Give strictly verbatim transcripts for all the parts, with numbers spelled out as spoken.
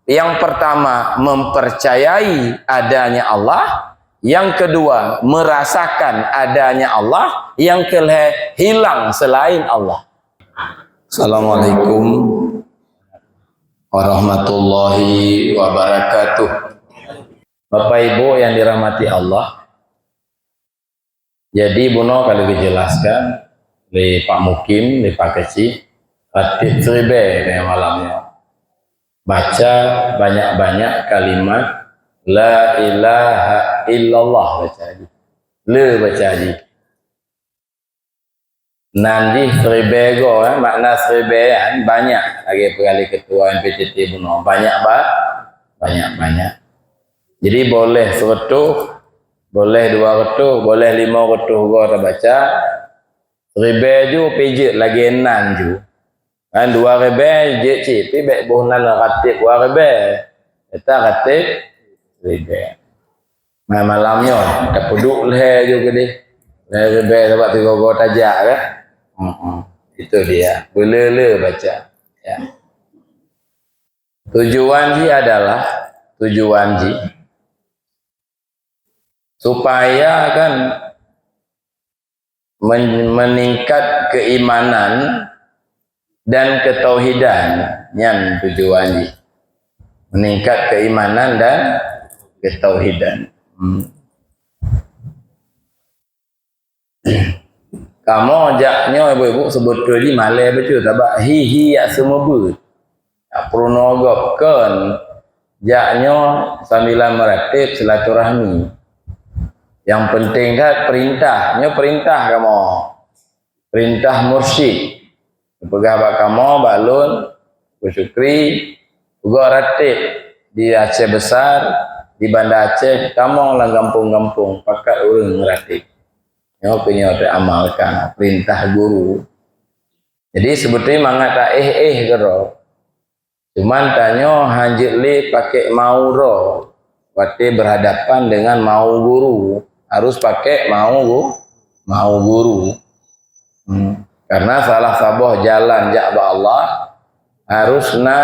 Yang pertama, mempercayai adanya Allah. Yang kedua, merasakan adanya Allah. Yang kelhèe, hilang selain Allah. Assalamualaikum warahmatullahi wabarakatuh. Bapak Ibu yang dirahmati Allah, jadi bunoe ka lheueh geujelaskan lé Pak Mukim, lé Pak Keuchik, ratib siribèe malam nyoe. Baca banyak-banyak kalimat la ilaha illallah, baca jih. Le baca jih. Nan jih siribèe goe, eh, makna siribèe nyan banyak, lagèe peugah lé ketua M P T T bunoe. Banyak ba-, banyak-banyak. Jadi boleh seureutôh, boleh dua reutôh, boleh lima reutôh goe tabaca. Siribèe ju pih jeuet lagèe nan ju. Kan dua ribèe jeuet cit, pih bèk boh nan ratib dua ribèe. Ata ratib siribèe. Nah, malam nyoe tapeuduek lhèe ju keudéh. Lhèe ribèe sabab sigoe-goe tajak kan. Mm-mm. Itu dia. Beule-le baca. Ya. Tujuan jih adalah, tujuan jih supaya kan men-, meningkat keimanan dan ketauhidan. Nyan tujuan jih. Meningkat keimanan dan ketauhidan. Hmm. Kamoe jak nyoe ibu-ibu seubeutôi jih malèe beutôi sabab hi-hi jak seumeubeuet. Jak peurunoe gob kon jak nyoe sambilan meuratib silaturahmi. Nyang peunteng that peurintah, nyoe peurintah kamoe. Peurintah mursyid. Peugah bak kamoe, bak lôn, Abu Syukri, peugot ratib di Aceh Besar, di Banda Aceh, tamong lam gampông-gampông, pakat ureueng ratib. Nyoe keuh nyoe teuamalkan peurintah guru. Jadi, seubeutôi mangat taéh-éh keudroe. Cuman tanyoe hanjeuet lé pakék mau droe watée berhadapan dengan mau guru. Harus pakék mau gu-, mau guru. Hmm. Karena salah saboh jalan jak bak Allah harus na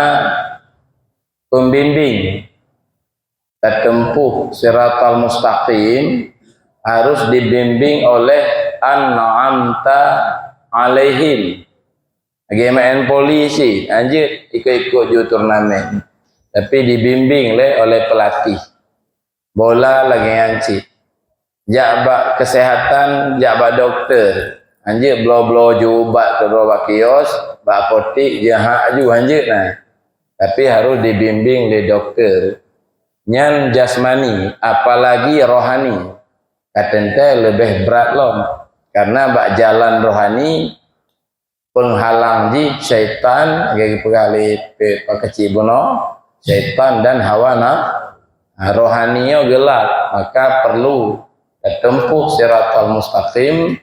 pembimbing. Tatempuh siratal mustaqim harus dibimbing oleh an'amta alaihim. Lagée maén polisi, hanjeuet ikot-ikot ju turnamen. Tapi dibimbing lé oleh pelatih. Bola lagée nyan cit. Jak bak kesehatan, jak bak doktor. Hanjeuet bloe-bloe ju ubat keudroe bak kios, bak apotik, jeuet hak ju hanjeuet na. Tapi harus dibimbing lé doktor. Nyan jasmani, apalagi rohani. Ka teuntée leubeh brat lom. Karena bak jalan rohani, penghalang jih syaitan, lagée geupeugah lé Pak Keuchik bunoe, syaitan dan hawa naf-, rohani nyoe gelap, maka perlu tatempuh siratal mustaqim,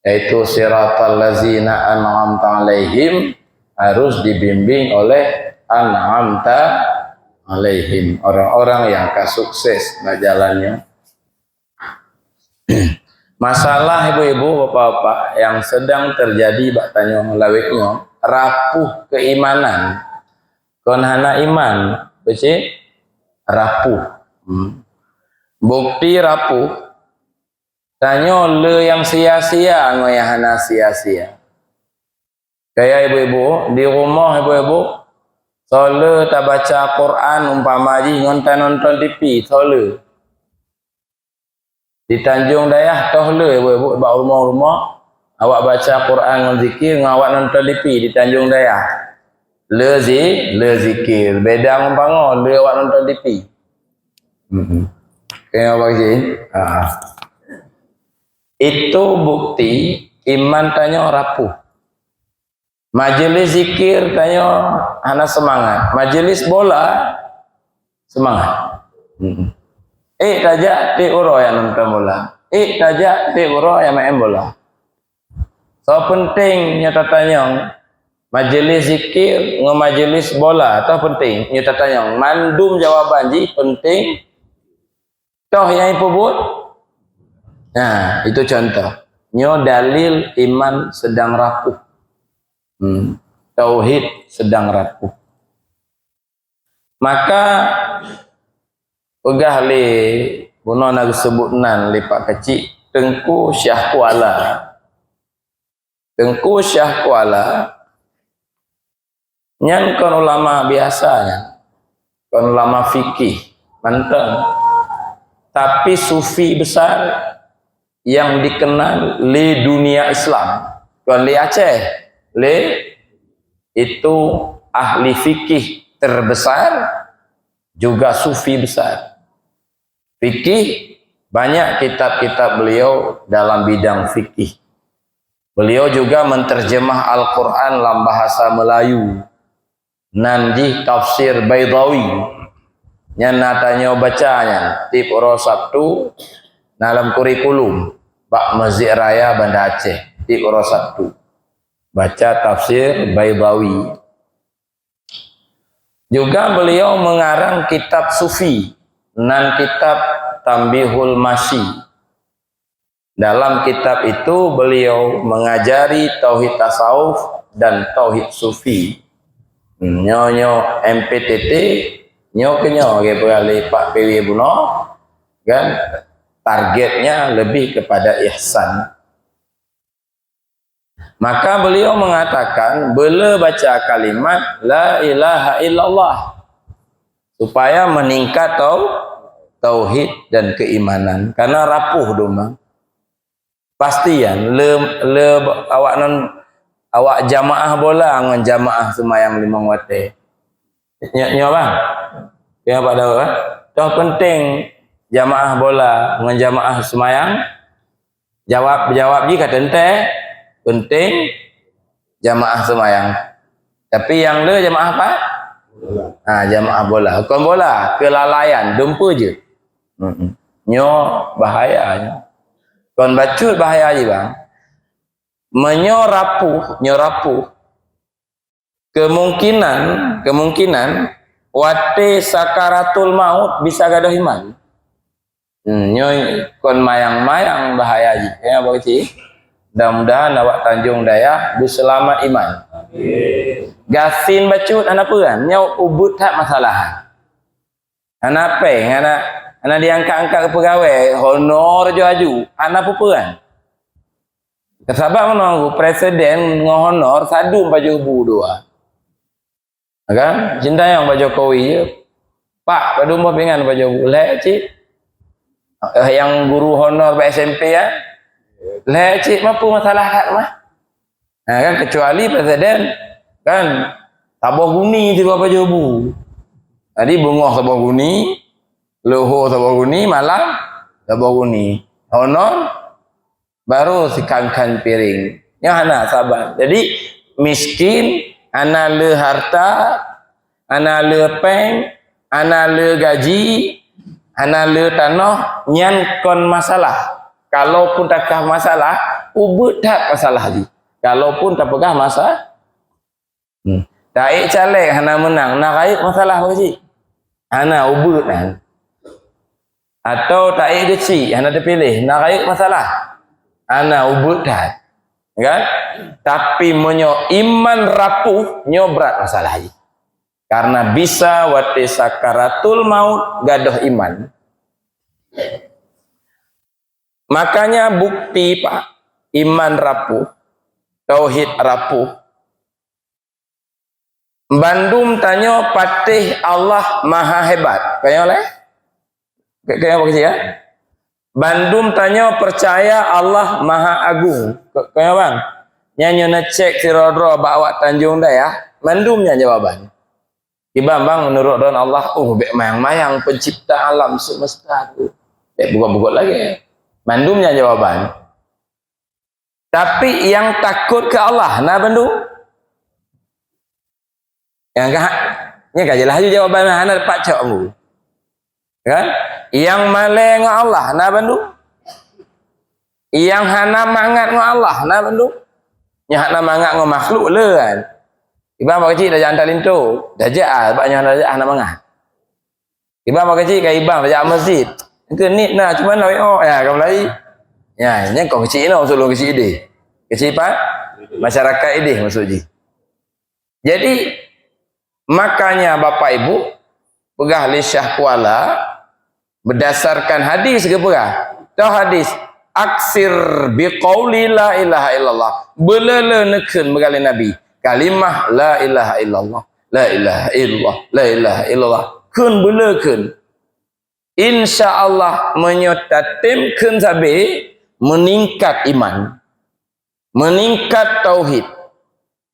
yaitu siratal lazina an'amta alaihim, harus dibimbing oleh an'amta alaihim, orang-orang yang ka sukses bak jalan nyoe. Masalah ibu-ibu, bapak-bapak, yang sedang terjadi bak tanyoe lawét nyoe, rapuh keimanan. Kon hana iman, beutôi? Rapuh. Hmm. Bukti rapuh, tanyoe le nyang sia-sia ngon nyang hana sia-sia. Kaya ibu-ibu, di rumoh ibu-ibu, soe le tabaca Quran umpama jih ngon tanonton T V, soe le. Di Tanjong Dayah toh le ibu-ibu bak rumoh-rumoh, awak baca Quran ngon zikir ngon awak nonton T V di Tanjong Dayah. Le zi-, le zikir, beda ngon bangoe, le awak nonton T V. Hmm. Kaya apa sih? Ha. Itu bukti iman tanyoe rapuh. Majelis zikir tanyoe hana seumangat. Majelis bola seumangat. Hmm. Eh, tajak tiep uroe nyang nonton bola. Eh, tajak tiep uroe nyang maén bola. Soe peunteng nyoe tatanyong, majelis zikir ngon majelis bola toh peunteng nyoe tatanyong. Mandum jawaban jih peunteng. Toh nyang ipeubuet? Nah, itu contoh. Nyoe dalil iman sedang rapuh. Hmm. Tauhid sedang rapuh. Maka peugah lé bunoe na geuseubut nan lé Pak Keuchik, Teungku Syah Kuala. Teungku Syah Kuala nyan kon ulama biasa nyan, kon ulama fikih mantong, tapi sufi besar yang dikenal lé dunia Islam, kon lé Aceh, lé itu ahli fikih terbesar, juga sufi besar. Fikih, banyak kitab-kitab beliau dalam bidang fikih. Beliau juga menterjemah Al-Quran dalam bahasa Melayu. Nan jih Tafsir Baidawi. Nyan na tanyoe baca nyan tiep uroe Sabtu na lam kurikulum bak Masjid Raya Banda Aceh tiep uroe Sabtu. Baca Tafsir Baidawi. Juga beliau mengarang kitab sufi, nan kitab Tanbihul Masyi. Dalam kitab itu beliau mengajari tauhid tasawuf dan tauhid sufi. Hmm, nyoe, nyoe M P T T, nyoe keu nyoe lagèe peugah lé Pak P W bunoe, kan, targetnya lebih kepada ihsan. Maka beliau mengatakan, beu le baca kalimat la ilaha illallah, supaya meningkat tau-, tauhid dan keimanan. Karena rapuh dum. Pastian le, le awak nan, awak jamaah bola ngon jamaah seumayang limong watèe. Nyoe, nyoe bang. Nyoe Pak Daud, eh? Toh penting jamaah bola ngon jamaah seumayang? Jawab, jawab jih ka teuntèe, penting jamaah seumayang. Tapi nyang le jamaah apa? Ha, jamaah bola. Kon bola, kelalaian, dumpeue jeuet. Mm-mm. Nyoe bahaya nyoe. Kon bacut bahaya jih, bang. Meunyoe rapuh, nyoe rapuh. Kemungkinan, kemungkinan watèe sakaratul maut bisa gadôh iman. Hmm, nyoe kon mayang-mayang bahaya jih. Ya, Pak Keuchik? Mudah-mudahan awak Tanjung Dayah beuseulamat iman. Gasien bacut hana peue kan? Nyoe ubit that masalah. Hana péng, hana, hana diangkat-angkat keu peugawée, honor aju-aju, hana peue-peue kan? Sabab meunan, presiden ngon honor sadum pajoh bu dua. Kan? Sintayong bak Jokowi je. Pak, padum boh pingan pajoh bu? Lhèe cit. Eh, nyang guru honor bak S M P kan? Lhèe cit, ma peue masalah that mah. Ha, kan, kecuali presiden, kan, saboh guni sidroe pajoh bu. Jadi, beungoh saboh guni, leuhô saboh guni, malam saboh guni. Honor baru sikan-kan piring. Nyan hana saban. Jadi, miskin, hana le harta, hana le péng, hana le gaji, hana le tanoh, nyan kon masalah. Kalaupun takah masalah, ubit that masalah jih. Kalaupun tapeugah masa-, hmm. Taék caleg hana meunang, na rayeuk masalah bak cit? Hana, ubit nyan. Atau taék geuchik, hana teupiléh, na rayeuk masalah? Hana, ubit that. Kan? Tapi meunyoe iman rapuh, nyoe brat masalah jih. Karena bisa watée sakaratul maut gadôh iman. Makanya bukti, Pak, iman rapuh, tauhid rapuh. Bandum tanyoe patéh Allah maha hebat. Kayang lé? Kayang apa sih ya? Bandum tanyoe percaya Allah maha agung. Kayang bang? Nyan nyoe neucek sidroe-droe bak awak Tanjung Dayah. Bandum nyan jawaban. Kiban bang, menurut droen Allah, oh, bék mayang-mayang pencipta alam semesta tu. Bék bugot-bugot lagée. Bandum nyan jawaban. Tapi nyang takot keu Allah, na bandum? Nyang ka, nyang ka jeulaih laju jawaban, hana pacok mu. Kan? Nyang malée ngon Allah, na bandum? Nyang hana mangat ngon Allah, na bandum? Nyang hana mangat ngon makhluk le kan? Iban bak keuchik tajak hantar linto, tajak ah, sebab nyoe hana, hana mangat. Iban bak keuchik ka iban tajak masjid. Engke nit na, cuma na W O, ya, ka mulai. Ya, nyan kon keuchik inoe, maksud lôn keuchik idéh. Keuchik pat? Masyarakat idéh maksud jih. Jadi, makanya Bapak Ibu, Peugah lé Syah Kuala, berdasarkan hadis geupeugah. Teuh hadis, "Aksir biqauli la ilaha illallah." Beuleu-leu neukheun bak lé Nabi, kalimah la ilaha illallah. La ilaha illallah, la ilaha illallah. Kheun beuleu kheun. Insya Allah, meunyoe tatem kheun sabe, meuningkat iman. Meuningkat tauhid.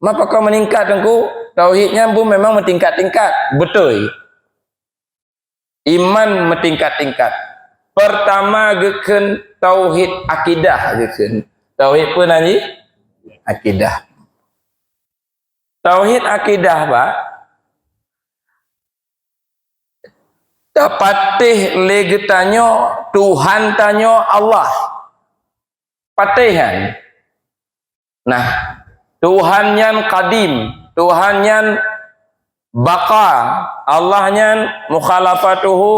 Mapa kau meuningkat, Teungku? Tauhid nyan pun memang meutingkat-tingkat. Beutôi. Iman meutingkat-tingkat. Pertama geukheun tauhid akidah geukheun. Tauhid peue nan jih? Akidah. Tauhid akidah, Pak. Tapatéh lé geutanyoe Tuhan tanyoe Allah. Patéh nyan. Nah, Tuhan nyan qadim, Tuhan nyan baqa, Allah nyan mukhalafatuhu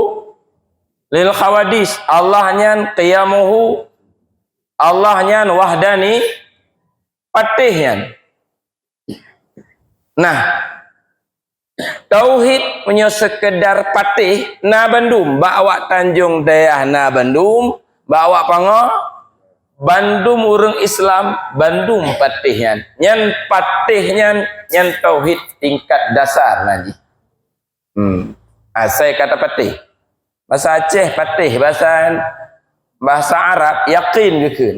lil hawadis, Allah nyan qiyamuhu, Allah nyan wahdani, patéh nyan. Nah, tauhid meunyoe seukeudar patéh na bandum, bak awak Tanjong Dayah na bandum, bak awak Pango, bandum ureuëng Islam, bandum patéh nyan. Nyan patéh nyan, nyan tauhid tingkat dasar nan jih. Hmm. Asai kata patéh. Basa Aceh patéh, basa, basa Arab yakin geukheun.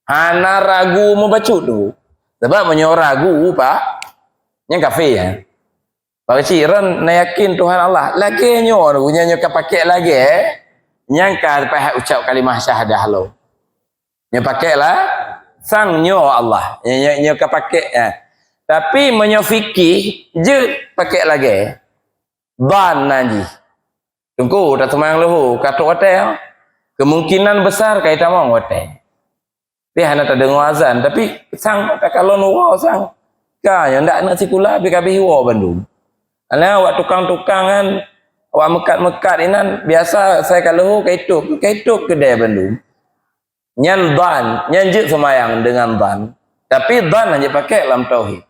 Hana ragu meubacut tu. Sabab meunyoe ragu, Pak, nyan kafé, ya. Pak Cik, ron na yakin Tuhan Allah. Lagée nyoe tu, nyan nyoe ka pakék lagée, nyan ka payah ucap kalimah syahadah lo. Nyoe pakék lah, sang nyoe Allah. Nyoe, nyoe, nyoe ka pakék, ya. Tapi meunyoe fikih, jeuet pakék lagée. Dhan nan jih. Teungku, taseumayang leuhô, ka trok watée, ha? Kemungkinan besar ka itamong watée. Tapi hana tadeungoe azan, tapi sang takalon uroe sang. Ka nyoe ndak aneuk sikula, habéh-habéh iwoe bandum. Alah, awak tukang-tukang nyan, awak meukat-meukat inan, biasa asai ka leuhô, ka itôp, ka itôp keudè bandum. Nyan dhan, nyan jeuet seumayang deungon dhan. Tapi dhan hana jipakék lam tauhid.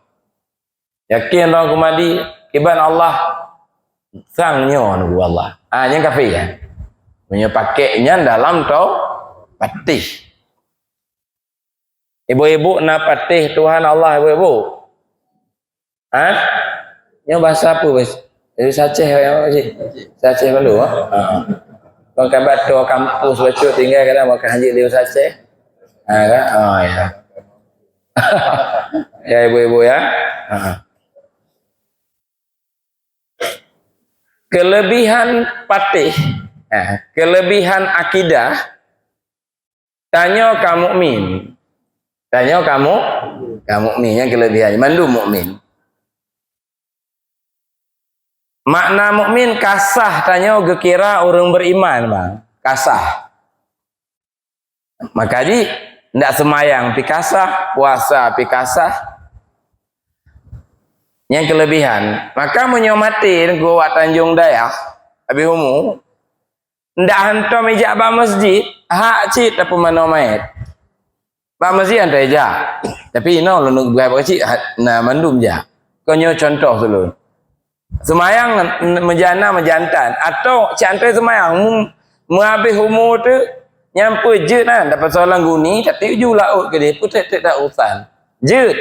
Yakin droe keumadi, kiban Allah, sang nyoe nunggu Allah. Ah, nyan kafé, ya. Meunyoe pakék nyan dalam tau patéh. Ibu-ibu na patéh Tuhan Allah, ibu-ibu? Ha? Nyoe bahasa apa, Bos? Dari Aceh, ya, Bos? Aceh malu, ha? Ha. Bang kabat tua kampus bacut tinggal kadang makan haji di Aceh. Ha, kan? Oh, ya. Ya, ibu-ibu, ya. Ha. Kelebihan patéh, ha, kelebihan akidah, tanyoe ka mukmin. Tanyoe ka mu-, ka mukmin, nyan kelebihan, mandum mukmin. Makna mukmin ka sah tanyoe geukira ureuëng beriman, bang. Ka sah. Maka jih, ndak seumayang pi ka sah, puasa pi ka sah. Nyan kelebihan. Maka meunyoe maté Teungku awak Tanjong Dayah, habéh umu, ndak hantom ijak bak masjid, hak cit tapeumanoe manyét. Bak masjid hantom ijak. Tapi inoe lôn peugah bak cit, ha-, na mandum jak. Kon nyoe cuntoh tulôn. Seumayang meujana meujantan, atau cit antre seumayang, mu-, meuhabéh umu teuk, nyan peue jeuet na, dapat soe lam guni, tapi uju laôt keudeh, peutet-tet dak usan. Jeuet,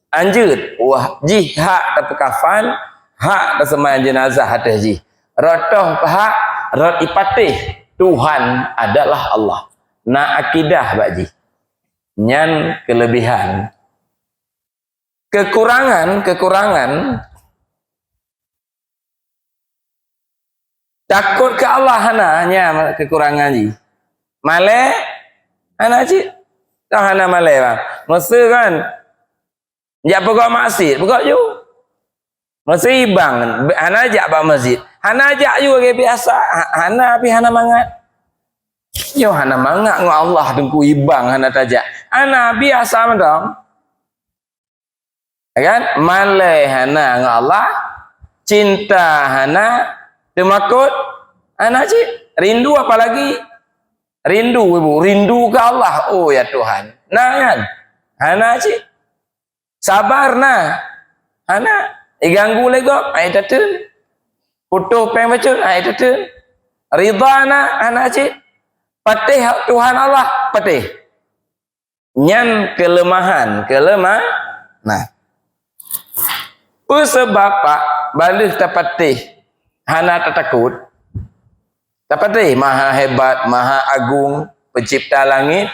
anjeuet, wah, jih hak tapeukafan, hak taseumayang jeunazah ateueh jih. Rot toh hak, rot ipatéh, Tuhan adalah Allah. Na akidah bak jih. Nyan kelebihan. Kekurangan, kekurangan, takot keu Allah hana, nyan kekurangan jih. Malée, hana cit. Toh hana malée, bang. Meuseu kan, jak peugöt maksiet, peugöt ju. Meuseu ibang, hana jak bak masjid. Hana jak ju lagée biasa, ha-, hana, pih hana mangat. Nyoe hana mangat ngon Allah, Teungku, ibang hana tajak. Hana, biasa mantong. Ya kan? Malée hana ngon Allah, cinta hana, teumakot hana cit. Rindu apalagi? Rindu, ibu, rindu keu Allah. Oh, ya Tuhan. Na kan? Hana cit. Sabar na. Hana. Iganggu lé gob, ai tateun. Putôh péng bacut, ai teuteun. Ridha na, hana cit. Patéh Tuhan Allah, patéh. Nyan keuleumahan, keuleumahan. Nah. Peue sabab, Pak, bah lheueh tapatéh hana tatakot? Tapatéh Maha Hebat, Maha Agung, Pencipta langit,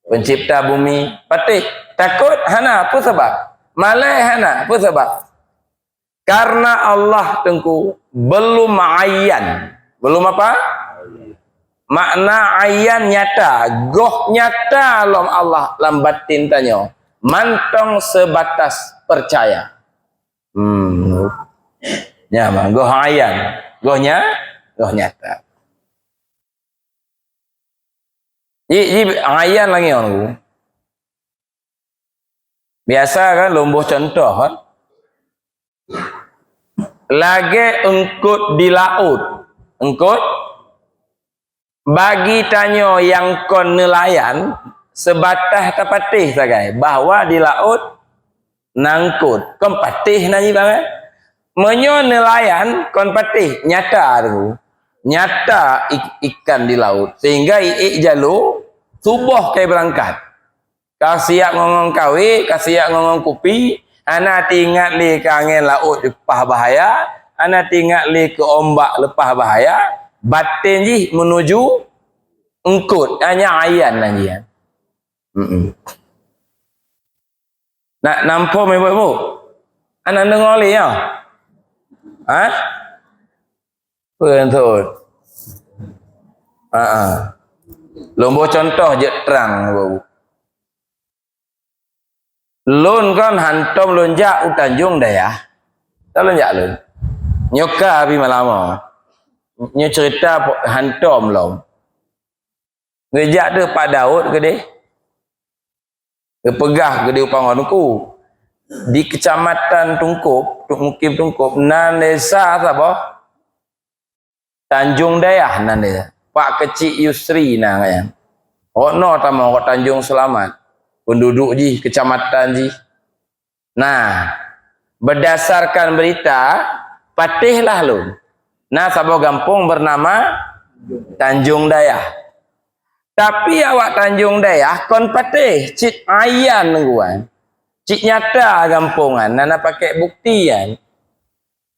Pencipta bumi. Patéh takot? Hana. Peue sabab? Malée? Hana. Peue sabab? Karena Allah, Teungku, belum ayan. Belum apa? Makna ayan, nyata. Goh nyata lom Allah lam batin tanyoe. Mantong sebatas percaya. Hmm. Nyan mah, goh ayan. Goh nya-, goh nyata. Ji, ji ayan lagée nyoe, Teungku. Biasa kan, lôn boh cuntoh kan. Lagée eungkot di laôt. Eungkot, bagi tanyoe nyang kon neulayan, seubatas tapatéh sagai bahwa di laôt na eungkot. Kon patéh na jih, bang, eh? Meunyoe neulayan kon patéh, nyata tu. Nyata ik-, ikan di laôt. Sehingga iék jaloe, suboh ka ibeurangkat. Ka siap ngon-ngon kawé, ka siap ngon-ngon kupi, hana teuingat lé keu angén laôt leupah bahaya, hana teuingat lé keu ombak leupah bahaya, baten jih meunuju eungkot, hanya ayan na jih. Mm-mm. Nak namphom ibu-ibu? Hana deungoe lé nyoe? Ha? Peue nyan thot? Ha ah. Lôn boh cuntoh jeuet trang, Bu. Lôn kon hantom lôn jak u Tanjong Dayah. Ka lôn jak lôn. Nyoe ka bri malam nyoe. Nyoe cerita po-, hantom lom. Geujak deuh Pak Daud keudeh. Geupeugah keudeh u Pangon Teungku. Di Kecamatan Tungkop, tu-, mukim Tungkop, na desa saboh. Tanjong Dayah na desa. Pak Keuchik Yusri na nyan. Awak noe tamong, awak Tanjong Seulamat. Penduduk jih, kecamatan jih. Nah, berdasarkan berita, patéhlah lôn. Na saboh gampông bernama Tanjong Dayah. Tapi awak Tanjong Dayah kon patéh, cit ayan ngon, cit nyata gampông nyan, na, na pakai bukti nyan.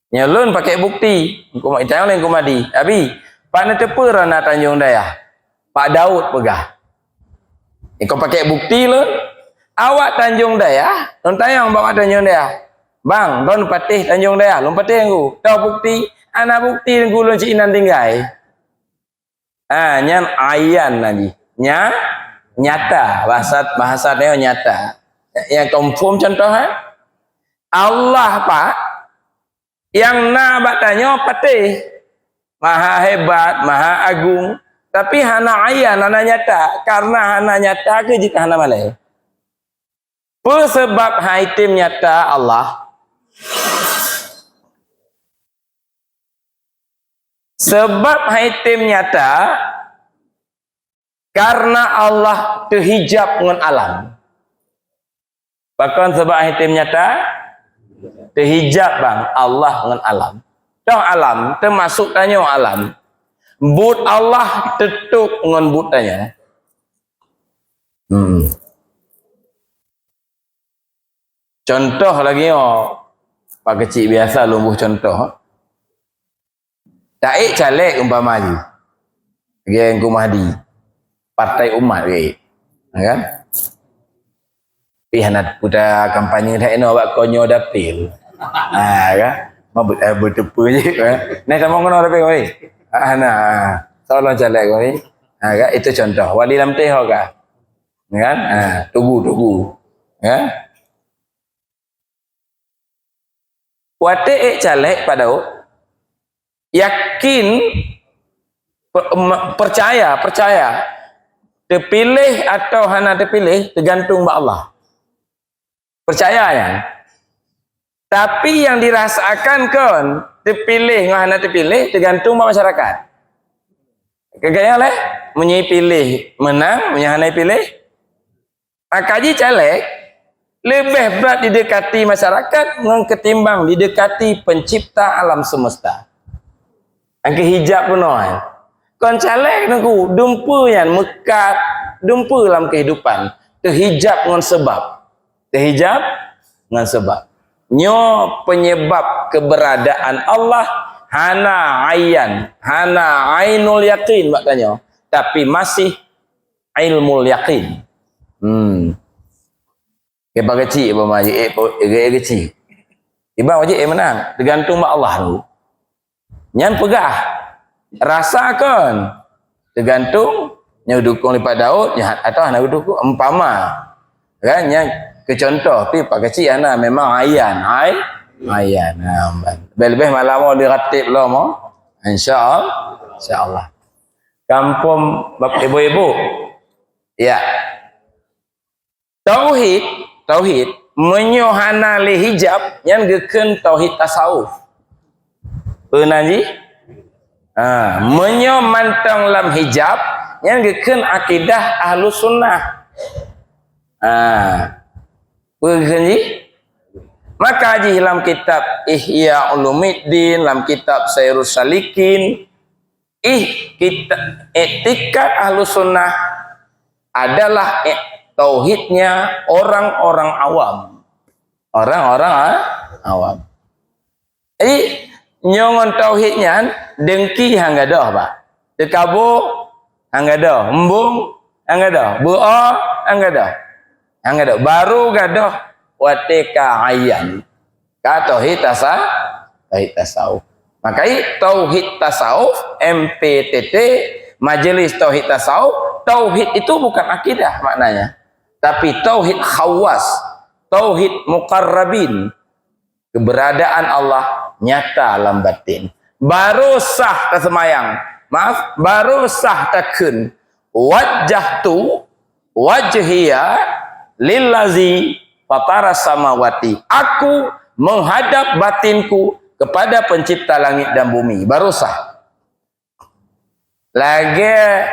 Nyoe lôn pakai bukti, Teungku Ma-, itanyong lé Teungku Mahdi, "Abi, pat neuteupeue droe na Tanjong Dayah?" Pak Daud peugah. Nyoe kon pakai bukti lôn. Awak Tanjong Dayah, lôn tanyong bak awak Tanjong Dayah, "Bang, droen patéh Tanjong Dayah?" "Lôn patéh, Teungku." "Toh bukti?" "Hana bukti, Teungku, lôn cit inan tinggai." Ha, nyan ayan na jih. Nya-, nyata. Bahasa, bahasa nyoe nyata. Nyang confirm contoh, ha? Allah, Pak, nyang na bak tanyoe patéh. Maha hebat, maha agung. Tapi hana ayan, hana nyata. Karena hana nyata keuh jeuet hana malée. Peue sabab han item nyata Allah? Sabab han item nyata, karena Allah teuhijab ngon alam. Pakon sabab han item nyata? Teuhijab, bang, Allah ngon alam. Toh alam, teumasuk tanyoe alam. Buet Allah teutôp ngon buet tanyoe. Hmm. Contoh lagée nyoe, Pak Keuchik, biasa lôn boh contoh. Taék caleg umpama jih. Lagée Teungku Mahdi. Partai Umat, kan? Tapi hana puta kampanye that inoe bak konyo dapil. Ha, kan? Mau be-, eh, beuteupeue jih, kan? Nah, sama keunoe dapil, weh. Ha, hana. Tolong caleg, weh. Ha, kan? Itu contoh. Wali lam teh ho ka. Kan? Ha, tugu, tugu. Kan? Watée ék caleg Pak Daud, yakin, pe-, me-, percaya, percaya, teupiléh atawa hana teupiléh teugantung bak Allah. Percaya nyan. Tapi nyang dirasakan kon teupiléh ngon hana teupiléh teugantung bak masyarakat. Keu gaya lé, meunyoe piléh meunang, meunyoe hana piléh Maka jih caleg leubeh brat didekati masyarakat ngon ketimbang didekati pencipta alam semesta. Nyang keu hijab peunoh, eh. Kon caleg Teungku, dumpeue nyan meukat, dumpeue lam keuhidupan. Teuhijab ngon seubab. Teuhijab ngon seubab. Nyoe penyebab keberadaan Allah hana ayan, hana ainul yakin bak tanyoe, tapi masih ilmul yakin. Hmm. Kiban keuchik, umpama jih, eh, po-, eh, eh, keuchik. Kiban wajéb, eh, meunan. Teugantung bak Allah tu. Nyan peugah. Rasa kon. Teugantung, nyoe dukung lipat Daud, nyoe hat-, atawa hana dukung. Umpama. Kan, nyan keu contoh, tapi pak keuchik hana, memang ayan. Ai-, ayan. Ha, ban. Leubeh-leubeh malam nyoe diratib lom, oh. Insya Allah. Insya Allah. Kampung bak ibu-ibu. Ya. Tauhid, tauhid, meunyoe hana lé hijab, nyan geukheun tauhid tasawuf. Peue nan jih? Ha, meunyoe mantong lam hijab, nyan geukheun akidah Ahlus Sunnah. Ha. Peue geukheun jih? Maka jih lam kitab Ihya Ulumuddin, lam kitab Sairus Salikin, Ih, kita, iktikad Ahlus Sunnah adalah, eh, tauhidnya orang-orang awam. Orang-orang, ah, awam. Jadi, nyoe ngon tauhid nyan, dengki han gadôh, bah. Teukabo han gadôh, embong han gadôh, beuo han gadôh. Han gadôh. Baru gadôh watée ka ayan. Ka tauhid tasa-, tauhid tasawuf. Maka i tauhid tasawuf, M P T T, Majelis Tauhid Tasawuf, tauhid itu bukan akidah maknanya. Tapi tauhid khawas, tauhid muqarrabin. Keberadaan Allah nyata lam batin. Baru sah taseumayang. Maaf, baru sah takheun. Wajjahtu wajhiya lillazi fatara samawati. Aku menghadap batinku kepada pencipta langit dan bumi. Baru sah. Lagée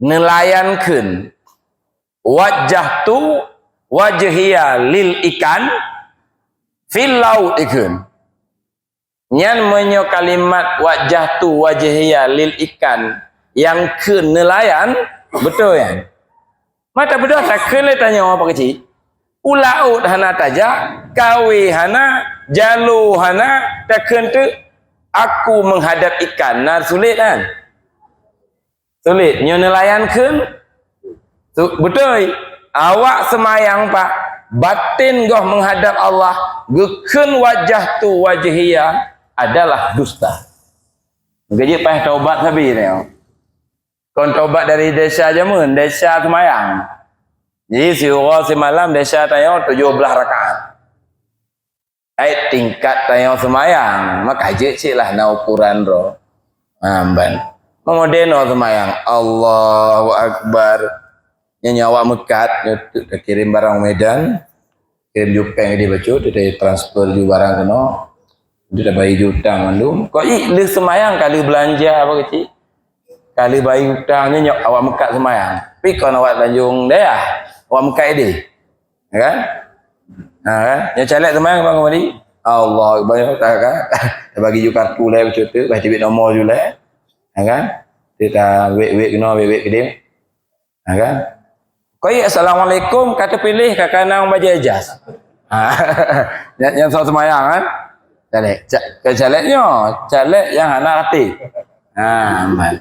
neulayankheun. Wajjahtu wajhiya lil ikan fil laut ikheun. Nyan meunyoe kalimat wajjahtu wajhiya lil ikan nyang kheun neulayan, beutôi nyan. Mata beudôh takheun lé tanyoe, Pak Keuchik. U laôt hana tajak, kawé hana, jalo hana, takheun teuk, "Aku menghadap ikan." Na sulet kan? Sulet. Nyoe neulayan kheun? Su-, beutôi. Awak seumayang, Pak. Batin goh menghadap Allah, geukheun wajjahtu wajhiya adalah dusta. Geujeuet payah taubat sabe nyoe. Kon taubat dari desya jameun, desya seumayang. Jadi, siuroe simalam desya tanyoe tujoh blaih rakaat. Ai tingkat tanyoe seumayang, maka jeuet cit lah na ukoran droe. Ha, ban. Meungoe denoe seumayang, Allahu Akbar. Nyan nyoe awak meukat, nyoe teuk takirém barang u Medan, kirém ju péng idéh bacut, tatransfer ju barang keunoe, tabayeue ju utang mandum. Kok i lheueh seumayang ka lheueh beulanja, Pak Keuchik? Ka lheueh bayeue utang, nyoe nyoe awak meukat seumayang. Pi kon awak Tanjong Dayah, awak meukat idéh. Ya kan? Ha, kan? Nyang caleg teuma bang kembali. Allah Akbar, ya kan? Bagi ju kartu lé beutôi tu, bah teubiet nomor ju lé. Ya kan? Kita wek-wek keunoe, wek-wek keudéh. Ya kan? Koi assalamualaikum, ka teupiléh ka kanang bajée jas. Ha. Nyang, nyang soe seumayang kan? Caleg. Ca-, ke caleg nyoe, caleg nyang hana raté. Ha, aman.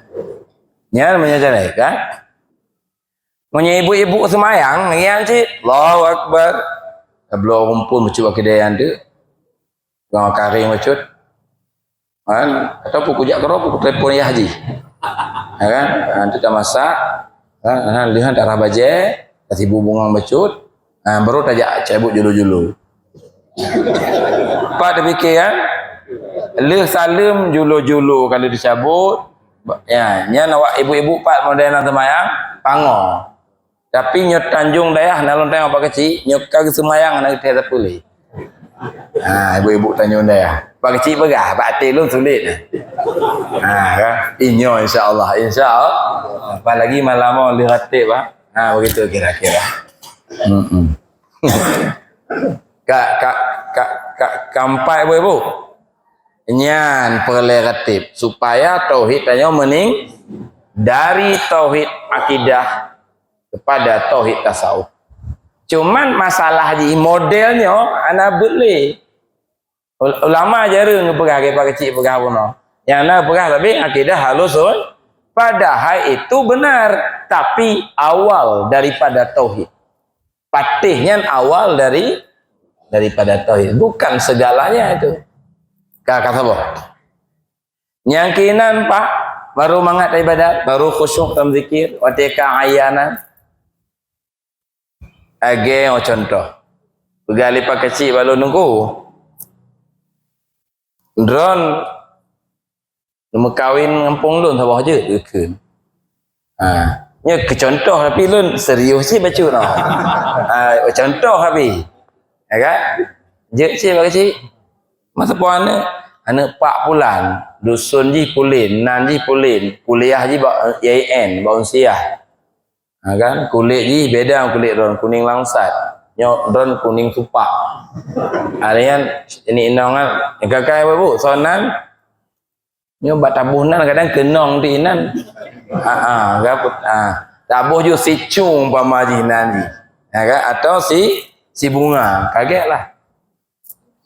Nyan meunyoe caleg kan? Meunyoe ibu-ibu seumayang, ngieng cit, Allahu Akbar. Tabloe rumpun bacut bak keude nyan teuk. Tukang karing bacut. Kan? Ataupun kujak keudroe, kutelepon yah jih. Ya kan? Ha, tu tamasak. Ha, ha, leuhan tarah bajée, tasibu bungong bacut. Ha, baru tajak cabut julu-julu. Pat tapike kan? Lheueh saleuem julu-julu ka lheueh teucabut. Ya, nyan awak ibu-ibu pat model na seumayang, pangoe. Tapi nyoe Tanjong Dayah na lôn tanyong Pak Keuchik, nyoe ka geuseumayang hana geutéh sapeue lé. Ha, ibu-ibu Tanjong Dayah. Pak Keuchik peugah, bak até lôn sulet. Ha, kan? Inyoe insya Allah, insya Allah. Apalagi malam nyoe lheueh ratéb, ha. Ha, begitu kira-kira. Hmm. Ka, ka, ka, ka, keempat ibu-ibu. Nyan peureulée ratib supaya tauhid tanyoe meuning dari tauhid akidah kepada tauhid tasawuf. Cuman masalah jih model nyoe hana beuet lé. Ul-, ulama jareueng geupeugah, geupeugah keuchik peugah bunoe. Nyang na peugah tapi akidah Ahlussun-, padahai itu benar, tapi awal daripada tauhid. Patéh nyan awal dari, daripada tauhid, bukan segalanya itu. Ka, ka saboh. Nyang keunan, Pak, baru mangat ibadat, baru khusyuk dalam zikir, watée ka ayanan. Lagée nyoe contoh. Peugah lé Pak Keuchik bak lôn, Teungku. Droen neumeukawen ngon pong lôn saboh jeuet geukheun. Ha, nyoe keu contoh tapi lôn serius cit bacut nyoe. Ha, contoh tapi. Ya kan? Jeuet cit Pak Keuchik. Masa po aneuk, aneuk Pak Pulan, dusun jih Pulen, nan jih Pulen, kuliah jih bak I A I N, bak Unsiah. Ha kan? Kulét jih beda ngon kulét droen, kuning langsat. Nyoe droen kuning supak. Ha, nyan, ini inong kan. Kakai babu, soe nan? Nyoe bak taboh nan kadang keunong di nan. Ha, ha, gaput. Ha. Taboh ju si Cung umpama jih nan jih. Ha kan? Atau si, si Bunga. Kagek lah.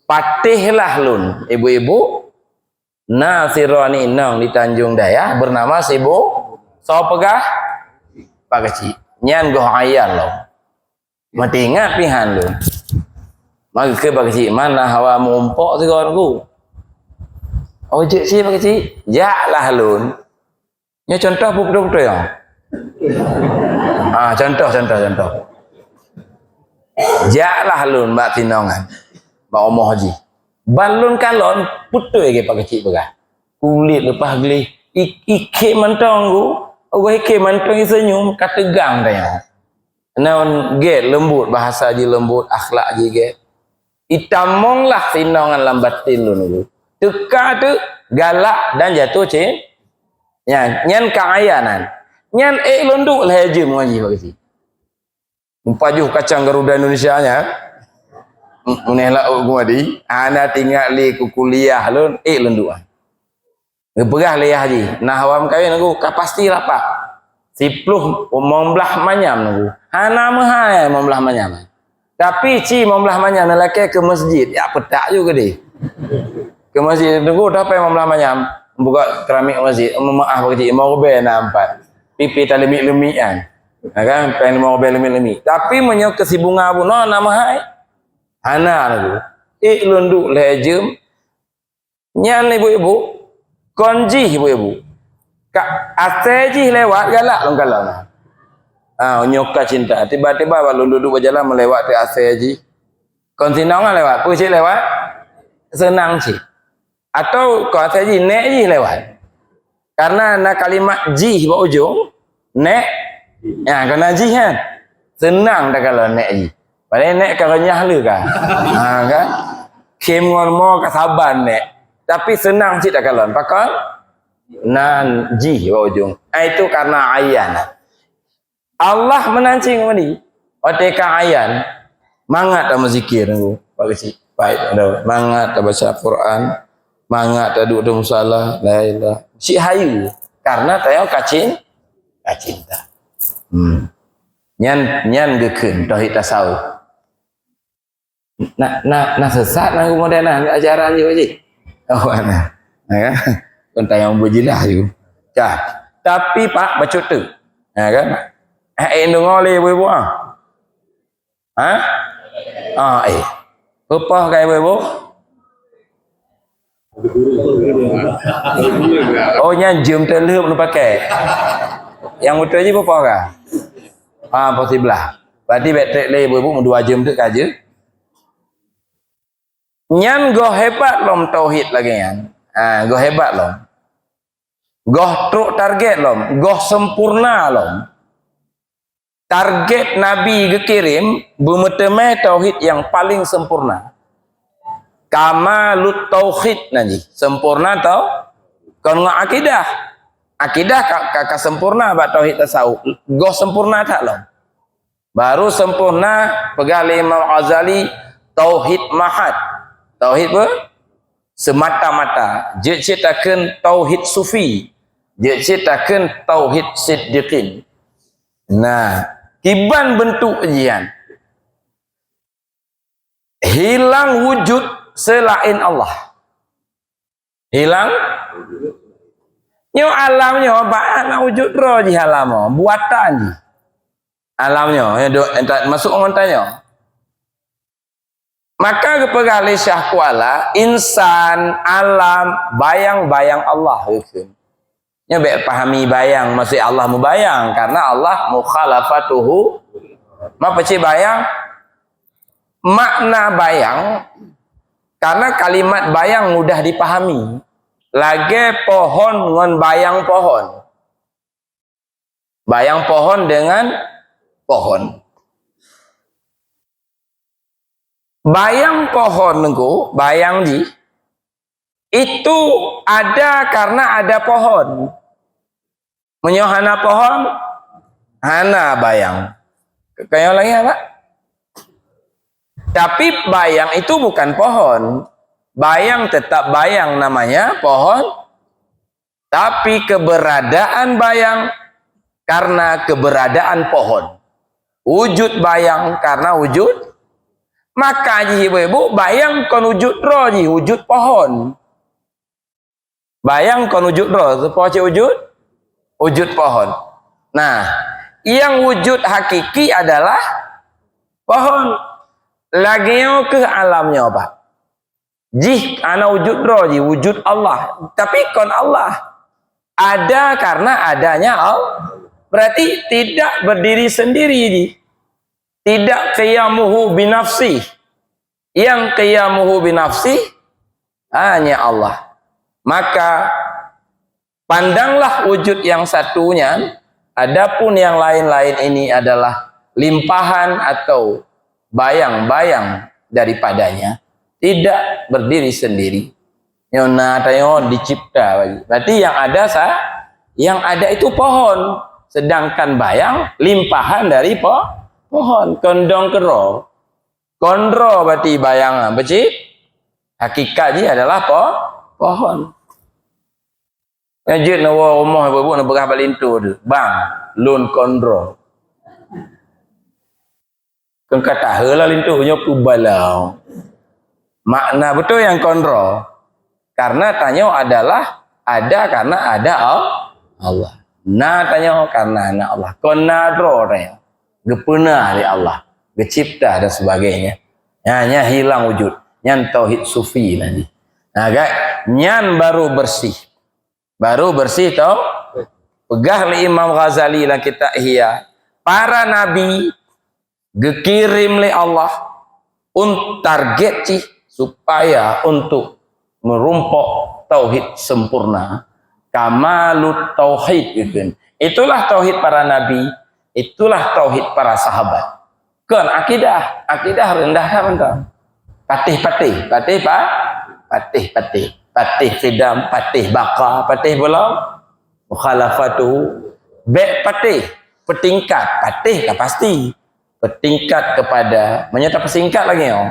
Patéh lah lôn, ibu-ibu. Na sidroe aneuk inong di Tanjung Dayah bernama Sibu, soe peugah? Pak Keuchik. Nyan goh ayan lom. Meutingat pihan lôn. Maka Pak Keuchik, mana hawa meuumpok sigoe Teungku. Oh, jeuet cit Pak Keuchik. Jaklah lôn. Nyoe contoh beutôi-beutôi nyoe. Ah, contoh, contoh, contoh. Jaklah lôn bak tinongan. Bak omoh jih. Ban lôn kalon, beutôi lagée Pak Keuchik peugah. Kulét leupah gleh, i-, ikhém mantong ku, Allah ikhém mantong iseunyum, ka teugang tanyoe. Naon gét leumbot, bahasa jih leumbot, akhlak jih gét. Itamong lah sinongan lam batin lôn ku. Teuka teuk galak dan jatuh cin-, nyan, nyan ka ayanan. Nyan ék lôn duek lhée jeuem ngon jih Pak Keuchik. Mupajoh kacang Garuda Indonesia nyan, meuneh laôt geuadi, hana teuingat lé keu kuliah lôn, ék lôn duek. Geupeugah lé yah jih, na hawa meukawen Teungku, ka pasti rapat. Siploh, limong blaih manyam Teungku. Hana meuhai limong blaih manyam. Tapi ci limong blaih manyam nyan lakée keu masjid, jak peutak ju keudeh. Keu masjid Teungku, tapi limong blaih manyam, buka keramik masjid, meumaáh Pak Keuchik, limong ribée na ampat. Pipi taleumiek-leumiek nyan. Ha kan, péng limong ribée leumiek-leumiek. Tapi meunyoe keu si Bunga bunoe na meuhai. Hana Teungku. Ék lôn duek lhée jeuem. Nyan ibu-ibu, kon jih ibu-ibu. Ka asée jih lewat galak lôn kalon. Ah, nyoe ka cinta. Tiba-tiba bak lôn duek-duek bak jalan meulewat teuk asée jih. Kon sinongan lewat, peue cit lewat? Seunang cit. Atau kon asée jih, nék jih lewat. Karena na kalimat jih bak ujong, nék, ya, kon na jih kan. Seunang takalon nék jih. Padahai nék ka renyah le ka. Ha kan? Khém ngon mo ka saban nék. Tapi seunang cit takalon. Pakon? Nan jih bak ujong. Ah, itu karena ayan. Allah meunan cit ngon di. Watée ka ayan, mangat tameuzikir Teungku, Pak Keuchik. Baik, aduh, mangat tabaca Quran, mangat taduek di musala, la ilah. Cit hayu, karena tanyoe ka cin-, ka cinta. Hmm. Nyan, nyan geukheun tauhid tasawuf. Na, na, na sesat na keumudian na ajaran jih, Pak Keuchik. Oh, na. Na kan? Kon tanyong beujilah ju. Ka. Tapi, Pak, bacut teuk. Na kan? Eh, eh, deungoe lé ibu-ibu, ah. Ha? Ah, eh. Peue poh ka ibu-ibu? Oh, nyan jeuem teulheueb neupakai. Nyang beutôi jih peue poh ka? Ah, poh siblaih. Berarti bèk trép lé ibu-ibu meudua jeuem teuk ka jeuet. Nyan goh hebat lom tauhid lagèe nyan. Ha, goh hebat lom. Goh trok target lom, goh sempurna lom. Target Nabi geukirém beumeuteumé tauhid nyang paleng sempurna. Kamalut tauhid nan jih. Sempurna tau-, kon ngon akidah. Akidah ka, ka, ka sempurna bak tauhid tasawuf. Goh sempurna that lom. Baru sempurna peugah lé Imam Ghazali tauhid mahad. Tauhid apa? semata-mata. Jeuet cit takheun tauhid sufi. Jeuet cit takheun tauhid siddiqin. Nah, kiban beuntuk jian. Hilang wujud selain Allah. Hilang. Nyoe alam nyoe bak hana wujud droe jih alam nyoe, buatan jih. Alam nyoe, nyoe dok, entat, masuk ngon tanyoe. Maka geupeugah lé Syah Kuala, insan, alam, bayang-bayang Allah, kheun. Nyoe bèk pahami bayang, maksud Allah mubayang, karena Allah mukhalafatuhu. Ma peucit bayang? Makna bayang, karena kalimat bayang mudah dipahami. Lagèe pohon ngon bayang pohon. Bayang pohon dengan pohon. Bayang pohon nengku, bayang jih, itu ada karena ada pohon. Meunyoe hana pohon, hana bayang. Kayang lagi apa? Tapi bayang itu bukan pohon. Bayang tetap bayang namanya, pohon. Tapi keberadaan bayang karena keberadaan pohon. Wujud bayang karena wujud. Maka jih ibu-ibu, bayang kon wujud droe jih, wujud pohon. Bayang kon wujud droe, soe po cit wujud? Wujud pohon. Nah, yang wujud hakiki adalah pohon. Lagèe nyoe keuh alam nyoe, Pak. Jih hana wujud droe jih, wujud Allah. Tapi kon Allah. Ada karena adanya Allah. Berarti tidak berdiri sendiri jih. Tidak qiyamuhu binafsih. Yang qiyamuhu binafsih hanya Allah. Maka pandanglah wujud yang satu nyan, adapun yang lain-lain ini adalah limpahan atau bayang-bayang daripadanya, tidak berdiri sendiri. Nyoe na tanyoe dicipta bagi. Berarti yang ada sa-, yang ada itu pohon, sedangkan bayang limpahan dari po-, pohon. Kon dong keudroe. Kon droe berarti bayang, beucit? Hakikat jih adalah po-, pohon. Nyan jeuet neuwoe rumoh ibu-ibu neupeugah bak linto teuh, "Bang, lôn kon droe." Kon ka tahe lah linto nyoe peubala. Makna beutôi nyang kon droe. Karena tanyoe adalah ada karena ada Al-, Allah. Na tanyoe karena na Allah. Kon na droe tanyoe. Geupeuna lé Allah. Geucipta dan sebagainya. Nyan, nyan hilang wujud. Nyan tauhid sufi nanti. Nah, kan? Nyan baru bersih. Baru bersih tau. Peugah lé Imam Ghazali lam kitab Ihya, para nabi geukirém lé Allah un-, target jih supaya untuk meurumpok tauhid sempurna, kamalut tauhid gitu. Itulah tauhid para nabi, itulah tauhid para sahabat. Kon akidah, akidah rendah that mantong. Patéh-patéh, patéh pa-, patéh-patéh, patéh qidam, patéh baqa, patéh beulam, mukhalafatuhu, bèk patéh, peutingkat, patéh ka pasti, peutingkat kepada, meunyoe tapeusingkat lagi nyoe.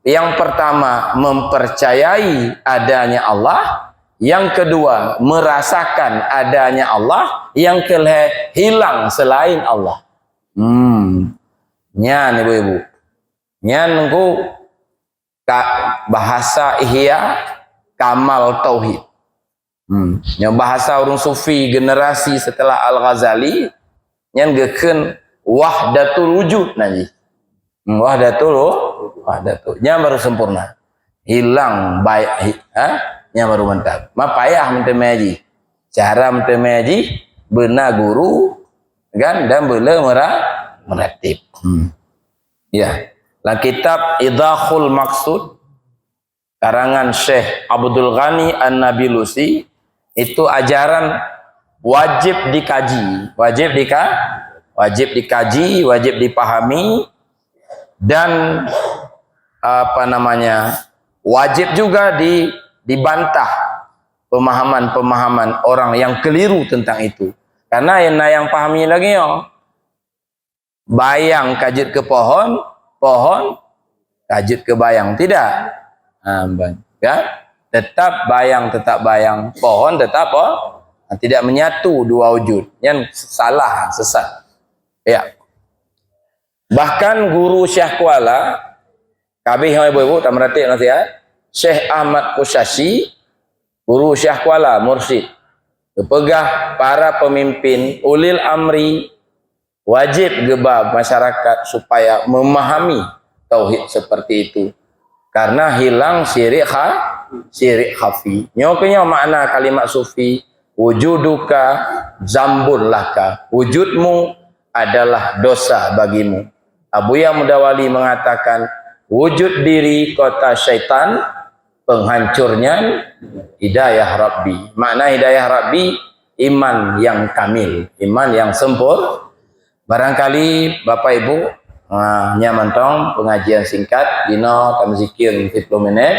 Yang pertama, mempercayai adanya Allah. Yang kedua, merasakan adanya Allah. Yang kelhèe, hilang selain Allah. Hmm. Nyan, ibu-ibu. Nyan nunggu ka-, bahasa Ihya, kamal tauhid. Hmm. Nyoe bahasa ureueng sufi generasi setelah Al-Ghazali, nyan geukheun wahdatul wujud nanti. Hmm, wahdatul, wahdatul. Nyan baru sempurna. Hilang baik, hi-, ha? Nyan baru mantap. Ma payah meuteumé jih. Cara meuteumé jih, beuna guru, kan, dan beu le meura-, meuratib. Hmm. Ya. Lam kitab Idahul Maqsud, karangan Syekh Abdul Ghani An-Nabilusi, itu ajaran wajib dikaji, wajib dika-, wajib dikaji, wajib dipahami, dan, apa namanya, wajib juga di-, dibantah pemahaman-pemahaman orang yang keliru tentang itu. Karena na nyang pahami lagèe nyoe. Bayang ka jeuet keu pohon, pohon ka jeuet keu bayang. Tidak? Ha, ban. Kan? Tetap bayang, tetap bayang. Pohon tetap pohon. Tidak menyatu dua wujud. Nyan salah, sesat. Ya. Bahkan guru Syiah Kuala, kabeh ngon ibu-ibu, tak meratik nasihat, Syekh Ahmad Kusyashi, guru Syiah Kuala, mursyid, geupeugah para pemimpin, ulil amri, wajib geuba masyarakat supaya memahami tauhid seperti itu. Karena hilang syirik kha-, syirik khafi. Nyoe keuh nyoe makna kalimat sufi, wujuduka zambun laka. Wujudmu adalah dosa bagimu. Abuya Mudawali mengatakan, wujud diri kota syaitan, penghancurnya hidayah Rabbi. Makna hidayah Rabbi, iman yang kamil, iman yang sempur-, Barangkali Bapak Ibu, ah, nyan mantong pengajian singkat, dinoe tameuzikia siplôh minit.